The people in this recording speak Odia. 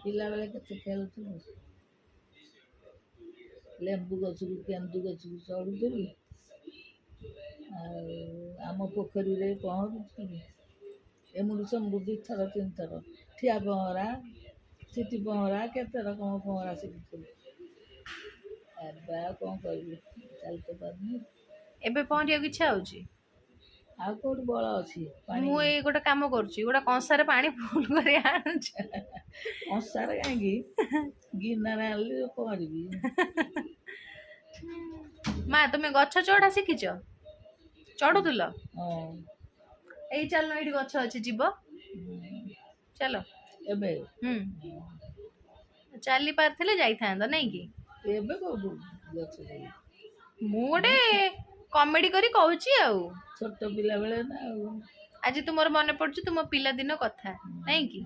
ପିଲାବେଳେ କେତେ ଖେଳୁଥିଲୁ, ଲେମ୍ବୁ ଗଛକୁ କେନ୍ଦୁ ଗଛକୁ ଚଢ଼ୁଥିଲୁ, ଆଉ ଆମ ପୋଖରୀରେ ପହଁରୁଥିଲୁ ଏମୁଣ୍ଡୁ ସେମୁଣ୍ଡୁ 2 ଥର 3 ଥର, ଠିଆ ପହଁରା, ସିଟି ପହଁରା, କେତେ ରକମ ପହଁରା ଶିଖିଥିଲୁ। ଏବେ ଆଉ କ'ଣ କରିବି? ଚାଲି ତ ପାରୁନି। ଏବେ ପହଁରିବାକୁ ଇଚ୍ଛା ହଉଛି? ଆଉ କୋଉଠି ବଳ ଅଛି ପାଣି? ମୁଁ ଏଇ ଗୋଟେ କାମ କରୁଛି, ଗୋଟେ କଂସାରେ ପାଣି ଫୁଲ କରି ଆଣୁଛି। କଂସାରେ କାହିଁକି, ଗିନାରେ ଆଣିଲି ପହଁରିବି। ମା, ତୁମେ ଗଛ ଚଢା ଶିଖିଛ? ଚଢୁଥିଲ? ହଁ। ଏଇ ଚାଲୁନ, ଏଇଠି ଗଛ ଅଛି, ଯିବ? ଚାଲ। ଏବେ? ହୁଁ, ଚାଲି ପାରିଥିଲେ ଯାଇଥାନ୍ତ ନାଇଁ କି? ଏବେ କୋଉଠୁ ଗଛ ଚଢ଼ିବି? ମୁଁ ଗୋଟେ କମେଡି କରି କହୁଛି ଆଉ। ଛୋଟ ପିଲାବେଳେ ନା ଆଉ। ଆଜି ତୁମର ମନେ ପଡୁଛି ତୁମ ପିଲାଦିନ କଥା, ନାଇଁ କି?